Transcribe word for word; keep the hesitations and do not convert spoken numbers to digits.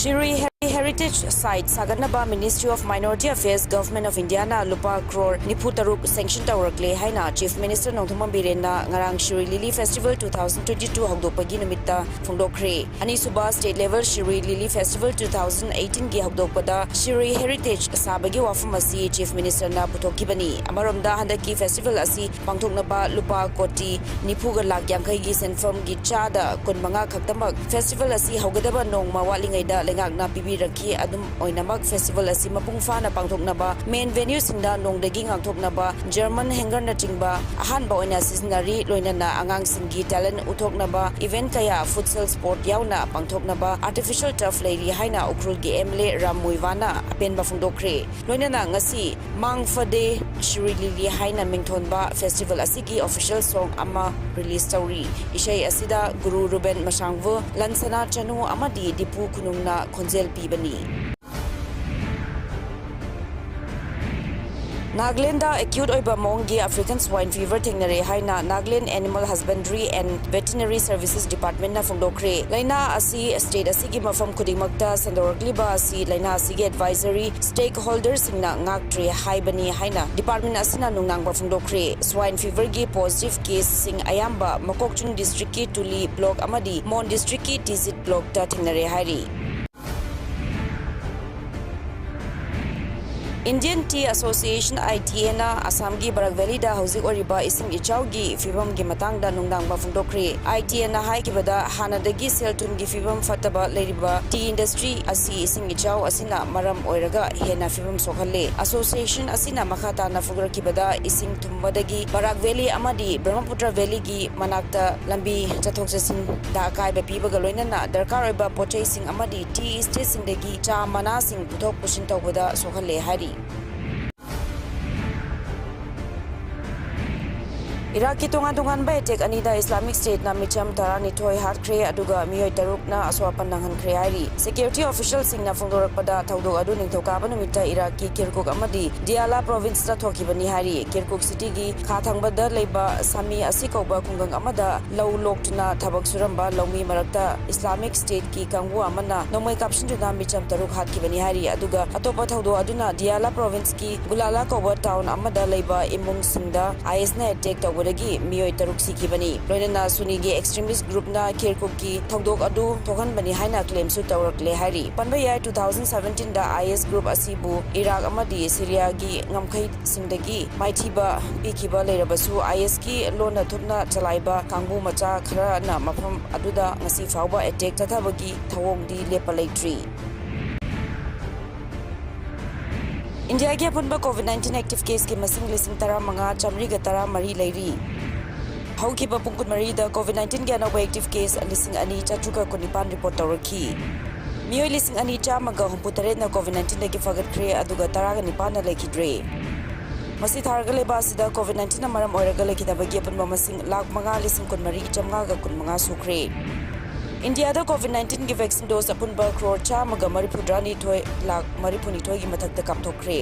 ꯁꯤꯔꯨꯏ ꯍꯦ-, Heritage Site ꯁꯥꯒꯠꯅꯕ Ministry of Minority Affairs, Government of Indiaꯅ ꯂꯨꯄꯥ ꯀ꯭ꯔꯣꯔ ꯅꯤꯐꯨ ꯇꯔꯨꯛ sanction ꯇꯧꯔꯛꯂꯦ ꯍꯥꯏꯅ Chief Minister ꯅꯣꯡꯊꯣꯝꯕꯝ ꯕꯤꯔꯦꯟꯅ ꯉꯔꯥꯡ Shirui Lily Festival two thousand twenty-two ꯍꯧꯗꯣꯛꯄꯒꯤ ꯅꯨꯃꯤꯠꯇ ꯐꯣꯡꯗꯣꯛꯈ꯭ꯔꯦ꯫ ꯑꯅꯤꯁꯨꯕ State Level Shirui Lily Festival two thousand eighteenꯒꯤ ꯍꯧꯗꯣꯛꯄꯗ Shirui Heritage ꯁꯥꯕꯒꯤ ꯋꯥꯐꯝ ꯑꯁꯤ Chief Ministerꯅ ꯄꯨꯊꯣꯛꯈꯤꯕꯅꯤ꯫ ꯑꯃꯔꯣꯝꯗ, ꯍꯟꯗꯛꯀꯤ festival ꯑꯁꯤ ꯄꯥꯡꯊꯣꯛꯅꯕ ꯂꯨꯄꯥ ꯀꯣꯇꯤ ꯅꯤꯐꯨꯒ ꯂꯥꯈ ꯌꯥꯡꯈꯩꯒꯤ ꯁꯦꯟꯐꯝꯒꯤ ꯆꯥꯗ ꯀꯨꯟꯃꯉꯥ ꯈꯛꯇꯃꯛ festival ꯑꯁꯤ ꯍꯧꯒꯗꯕ ꯅꯣꯡꯃ ꯋꯥꯠꯂꯤꯉꯩꯗ ꯂꯩꯉꯥꯛꯅ ꯄꯤꯕꯤꯔꯛꯈꯤ꯫ ꯑꯗꯨꯝ ꯑꯣꯏꯅꯃꯛ, festival ꯑꯁꯤ ꯃꯄꯨꯡ ꯐꯥꯅ ꯄꯥꯡꯊꯣꯛꯅꯕ main venueꯁꯤꯡꯗ ꯅꯣꯡꯗꯒꯤ ꯉꯥꯛꯊꯣꯛꯅꯕ German hangerꯅꯆꯤꯡꯕ ꯑꯍꯥꯟꯕ ꯑꯣꯏꯅ ꯁꯤꯖꯤꯟꯅꯔꯤ꯫ ꯂꯣꯏꯅꯅ ꯑꯉꯥꯡꯁꯤꯡꯒꯤ talent ꯎꯠꯊꯣꯛꯅꯕ event ꯀꯌꯥ, futsal sport ꯌꯥꯎꯅ ꯄꯥꯡꯊꯣꯛꯅꯕ artificial turf ꯂꯩꯔꯤ ꯍꯥꯏꯅ ꯎꯈ꯭ꯔꯨꯜꯒꯤ MLA ꯔꯥꯝ ꯃꯨꯏꯋꯥꯅ ꯑꯄꯦꯟꯕ ꯐꯣꯡꯗꯣꯛꯈ꯭ꯔꯦ꯫ ꯂꯣꯏꯅꯅ ꯉꯁꯤ Mangfa Day, ꯁꯤꯔꯨꯏ ꯂꯤꯂꯤ ꯍꯥꯏꯅ ꯃꯤꯡꯊꯣꯟꯕ festival ꯑꯁꯤꯒꯤ official song ꯑꯃ release ꯇꯧꯔꯤ꯫ ꯏꯁꯩ ꯑꯁꯤꯗ ꯒꯨꯔꯨ ꯔꯨꯕꯦꯟ ꯃꯁꯥꯡꯕꯨ, ꯂꯟꯁꯅꯥ ꯆꯅꯨ ꯑꯃꯗꯤ ꯗꯤꯄꯨ ꯈꯨꯅꯨꯡꯅ ꯈꯣꯟꯖꯦꯜ ꯄꯤꯕꯅꯤ꯫ ꯅꯥꯒꯥꯂꯦꯟꯗ acute ꯑꯣꯏꯕ ꯃꯑꯣꯡꯒꯤ African Swine Fever ꯊꯦꯡꯅꯔꯦ ꯍꯥꯏꯅ Nagaland Animal Husbandry and Veterinary Services Departmentꯅ ꯐꯣꯡꯗꯣꯛꯈ꯭ꯔꯦ꯫ ꯂꯩꯅꯥ ꯑꯁꯤ state ꯑꯁꯤꯒꯤ ꯃꯐꯝ ꯈꯨꯗꯤꯡꯃꯛꯇ ꯁꯟꯗꯣꯔꯛꯂꯤꯕ ꯑꯁꯤ ꯂꯩꯅꯥ ꯑꯁꯤꯒꯤ advisory stakeholderꯁꯤꯡꯅ ꯉꯥꯛꯇ꯭ꯔꯦ ꯍꯥꯏꯕꯅꯤ ꯍꯥꯏꯅ department ꯑꯁꯤꯅ ꯅꯨꯡꯅꯥꯡꯕ ꯐꯣꯡꯗꯣꯛꯈ꯭ꯔꯦ꯫ Swine Feverꯒꯤ positive caseꯁꯤꯡ ꯑꯌꯥꯝꯕ ꯃꯀꯣꯛꯆꯨꯡ districtꯀꯤ ꯇꯨꯂꯤ block ꯑꯃꯗꯤ ꯃꯣꯟ districtꯀꯤ ꯇꯤꯖꯤꯠ blockꯇ ꯊꯦꯡꯅꯔꯦ ꯍꯥꯏꯔꯤ꯫ Indian Tea Association, ITAꯅ ꯑꯁꯥꯝꯒꯤ ꯕꯔꯥꯛ ꯚꯦꯂꯤꯗ ꯍꯧꯖꯤꯛ ꯑꯣꯏꯔꯤꯕ ꯏꯁꯤꯡ ꯏꯆꯥꯎꯒꯤ ꯐꯤꯕꯝꯒꯤ ꯃꯇꯥꯡꯗ ꯅꯨꯡꯗꯥꯡꯕ ꯐꯣꯡꯗꯣꯛꯈ꯭ꯔꯦ꯫ ITAꯅ ꯍꯥꯏꯈꯤꯕꯗ, ꯍꯥꯟꯅꯗꯒꯤ ꯁꯦꯜ ꯊꯨꯝꯒꯤ ꯐꯤꯕꯝ ꯐꯠꯇꯕ ꯂꯩꯔꯤꯕ tea industry ꯑꯁꯤ ꯏꯁꯤꯡ ꯏꯆꯥꯎ ꯑꯁꯤꯅ ꯃꯔꯝ ꯑꯣꯏꯔꯒ ꯍꯦꯟꯅ ꯐꯤꯕꯝ ꯁꯣꯛꯍꯜꯂꯦ꯫ Association ꯑꯁꯤꯅ ꯃꯈꯥ ꯇꯥꯅ ꯐꯣꯡꯗꯣꯔꯛꯈꯤꯕꯗ, ꯏꯁꯤꯡ ꯊꯨꯝꯕꯗꯒꯤ ꯕꯔꯥꯛ ꯚꯦꯂꯤ ꯑꯃꯗꯤ ꯕ꯭ꯔꯍ꯭ꯃꯄꯨꯇ꯭ꯔ ꯚꯦꯂꯤꯒꯤ ꯃꯅꯥꯛꯇ ꯂꯝꯕꯤ ꯆꯠꯊꯣꯛ ꯆꯠꯁꯤꯟꯗ ꯑꯀꯥꯏꯕ ꯄꯤꯕꯒ ꯂꯣꯏꯅꯅ ꯗꯔꯀꯥꯔ ꯑꯣꯏꯕ ꯄꯣꯠꯆꯩꯁꯤꯡ ꯑꯃꯗꯤ tea estateꯁꯤꯡꯗꯒꯤ ꯆꯥ ꯃꯅꯥꯁꯤꯡ ꯄꯨꯊꯣꯛ ꯄꯨꯁꯤꯟ ꯇꯧꯕꯗ ꯁꯣꯛꯍꯜꯂꯦ ꯍꯥꯏꯔꯤ꯫ ꯏꯔꯥꯛꯀꯤ ꯇꯣꯉꯥꯟ ꯇꯣꯉꯥꯟꯕ ꯑꯦꯇꯦꯛ ꯑꯅꯤꯗ ꯏꯁꯂꯥꯃꯤꯛ ꯁ꯭ꯇꯦꯠꯅ ꯃꯤꯆꯝ ꯇꯔꯥꯅꯤꯊꯣꯏ ꯍꯥꯠꯈ꯭ꯔꯦ, ꯑꯗꯨꯒ ꯃꯤꯑꯣꯏ ꯇꯔꯨꯛꯅ ꯑꯁꯣꯛ ꯑꯄꯟ ꯅꯪꯍꯟꯈ꯭ꯔꯦ ꯍꯥꯏꯔꯤ꯫ ꯁꯦꯀ꯭ꯌꯨꯔꯤꯇꯤ ꯑꯣꯐꯤꯁꯤꯌꯦꯜꯁꯤꯡꯅ ꯐꯣꯡꯗꯣꯔꯛꯄꯗ, ꯊꯧꯗꯣꯛ ꯑꯗꯨ ꯅꯤꯡꯊꯧꯀꯥꯕ ꯅꯨꯃꯤꯠꯇ ꯏꯔꯥꯛꯀꯤ ꯀꯤꯔꯀꯨꯛ ꯑꯃꯗꯤ ꯗꯤꯌꯥꯂꯥ ꯄ꯭ꯔꯣꯚꯤꯟꯁꯇ ꯊꯣꯛꯈꯤꯕꯅꯤ ꯍꯥꯏꯔꯤ꯫ ꯀꯤꯔꯀꯨꯛ ꯁꯤꯇꯤꯒꯤ ꯈꯥ ꯊꯪꯕꯗ ꯂꯩꯕ ꯁꯥꯃꯤ ꯑꯁꯤ ꯀꯧꯕ ꯈꯨꯡꯒꯪ ꯑꯃꯗ ꯂꯧ ꯂꯣꯛꯇꯨꯅ ꯊꯕꯛ ꯁꯨꯔꯝꯕ ꯂꯧꯃꯤ ꯃꯔꯛꯇ ꯏꯁꯂꯥꯃꯤꯛ ꯁ꯭ꯇꯦꯠꯀꯤ ꯀꯥꯡꯕꯨ ꯑꯃꯅ ꯅꯣꯡꯃꯩ ꯀꯥꯞꯁꯤꯟꯗꯨꯅ ꯃꯤꯆꯝ ꯇꯔꯨꯛ ꯍꯥꯠꯈꯤꯕꯅꯤ ꯍꯥꯏꯔꯤ꯫ ꯑꯗꯨꯒ ꯑꯇꯣꯞꯄ ꯊꯧꯗꯣꯛ ꯑꯗꯨꯅ ꯗꯤꯌꯥꯂꯥ ꯄ꯭ꯔꯣꯚꯤꯟꯁꯀꯤ ꯒꯨꯂꯥꯂꯥ ꯀꯧꯕ ꯇꯥꯎꯟ ꯑꯃꯗ ꯂꯩꯕ ꯏꯃꯨꯡꯁꯤꯡꯗ ꯑꯥꯏꯑꯦꯁꯅ ꯑꯦꯇꯦꯛ ꯇꯧꯕꯗꯒꯤ ꯃꯤꯑꯣꯏ ꯇꯔꯨꯛ ꯁꯤꯈꯤꯕꯅꯤ꯫ ꯂꯣꯏꯅꯅ ꯁꯨꯅꯤꯒꯤ ꯑꯦꯛꯁꯇ꯭ꯔꯤꯃꯤꯁ ꯒ꯭ꯔꯨꯞꯅ ꯀꯤꯔꯀꯨꯛꯀꯤ ꯊꯧꯗꯣꯛ ꯑꯗꯨ ꯊꯣꯛꯍꯟꯕꯅꯤ ꯍꯥꯏꯅ ꯀ꯭ꯂꯦꯝꯁꯨ ꯇꯧꯔꯛꯂꯦ ꯍꯥꯏꯔꯤ꯫ ꯄꯟꯕ ꯌꯥꯏ, ꯇꯨ ꯊꯥꯎꯖꯟ ꯁꯚꯦꯟꯇꯤꯟꯗ ꯑꯥꯏꯑꯦꯁ ꯒ꯭ꯔꯨꯞ ꯑꯁꯤꯕꯨ ꯏꯔꯥꯛ ꯑꯃꯗꯤ ꯁꯤꯔꯤꯌꯥꯒꯤ ꯉꯝꯈꯩꯁꯤꯡꯗꯒꯤ ꯃꯥꯏꯊꯤꯕ ꯄꯤꯈꯤꯕ ꯂꯩꯔꯕꯁꯨ, ꯑꯥꯏꯑꯦꯁꯀꯤ ꯂꯣꯟꯅ ꯊꯨꯞꯅ ꯆꯂꯥꯏꯕ ꯀꯥꯡꯕꯨ ꯃꯆꯥ ꯈꯔꯅ ꯃꯐꯝ ꯑꯗꯨꯗ ꯉꯁꯤ ꯐꯥꯎꯕ ꯑꯦꯇꯦꯛ ꯆꯠꯊꯕꯒꯤ ꯊꯧꯑꯣꯡꯗꯤ ꯂꯦꯞꯄ ꯂꯩꯇ꯭ꯔꯤ꯫ ꯏꯟꯗꯤꯌꯥꯒꯤ ꯑꯄꯨꯟꯕ ꯀꯣꯚꯤꯗ ꯅꯥꯏꯟꯇꯤꯟ ꯑꯦꯛꯇꯤꯚ ꯀꯦꯁꯀꯤ ꯃꯁꯤꯡ ꯂꯤꯁꯤꯡ ꯇꯔꯥꯃꯉꯥ ꯆꯥꯃꯔꯤꯒ ꯇꯔꯥꯃꯔꯤ ꯂꯩꯔꯤ꯫ ꯍꯧꯈꯤꯕ ꯄꯨꯡ ꯀꯨꯟꯃꯔꯤꯗ ꯀꯣꯚꯤꯗ ꯅꯥꯏꯟꯇꯤꯟꯒꯤ ꯑꯅꯧꯕ ꯑꯦꯛꯇꯤꯚ ꯀꯦꯁ ꯂꯤꯁꯤꯡ ꯑꯅꯤ ꯆꯥꯇ꯭ꯔꯨꯛꯀ ꯀꯨꯟꯅꯤꯄꯥꯟ ꯔꯤꯄꯣꯔꯠ ꯇꯧꯔꯛꯈꯤ꯫ ꯃꯤꯑꯣꯏ ꯂꯤꯁꯤꯡ ꯑꯅꯤ ꯆꯥꯝꯃꯒ ꯍꯨꯝꯐꯨꯇꯔꯦꯠꯅ ꯀꯣꯚꯤꯗ ꯅꯥꯏꯟꯇꯤꯟꯗꯒꯤ ꯐꯒꯠꯈ꯭ꯔꯦ, ꯑꯗꯨꯒ ꯇꯔꯥꯒ ꯅꯤꯄꯥꯟꯅ ꯂꯩꯈꯤꯗ꯭ꯔꯦ꯫ ꯃꯁꯤ ꯊꯥꯔꯒ ꯂꯩꯕ ꯑꯁꯤꯗ ꯀꯣꯚꯤꯗ ꯅꯥꯏꯟꯇꯤꯟꯅ ꯃꯔꯝ ꯑꯣꯏꯔꯒ ꯂꯩꯈꯤꯗꯕꯒꯤ ꯑꯄꯨꯟꯕ ꯃꯁꯤꯡ ꯂꯥꯈ ꯃꯉꯥ ꯂꯤꯁꯤꯡ ꯀꯨꯟꯃꯔꯤ ꯆꯥꯝꯃꯉꯥꯒ ꯀꯨꯟꯃꯉꯥ ꯁꯨꯈ꯭ꯔꯦ꯫ ꯏꯟꯗꯤꯌꯥꯗ ꯀꯣꯚꯤꯗ ꯅꯥꯏꯟꯇꯤꯟꯒꯤ ꯚꯦꯛꯁꯤꯟ ꯗꯣꯁ ꯑꯄꯨꯟꯕ ꯀ꯭ꯔꯣꯔ ꯆꯥꯝꯃꯒ ꯃꯔꯤꯐꯨꯇꯔꯥꯅꯤꯊꯣꯏ ꯂꯥꯈ ꯃꯔꯤꯐꯨꯅꯤꯊꯣꯏꯒꯤ ꯃꯊꯛꯇ ꯀꯥꯞꯊꯣꯛꯈ꯭ꯔꯦ꯫